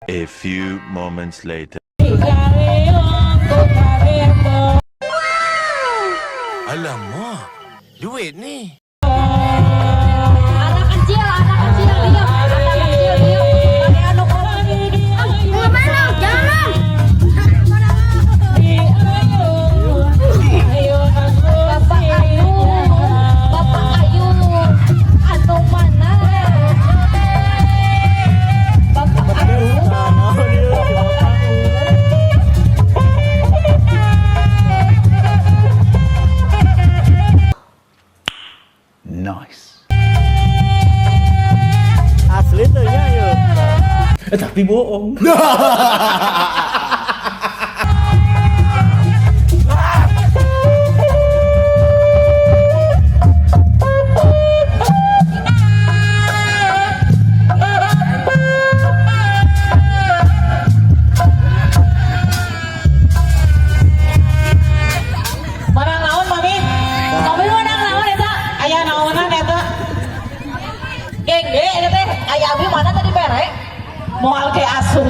A few moments later. Alam mo, duit ni. Anak kecil, diam. Anak kecil, diam. Pakai anu kok. Mana? Jangan. Bapak Ayu, Bapak Ayu, anu mana? Bapak Ayu. Naon ieu si bapak? Nice. Asli tuh nya ieu. Eh, tapi bohong. Menang naon, Mami? Mami menang naon eta? Aya naonan eta? Geng ge eta teh. Aya abi mana tadi bere? Moal ke asup.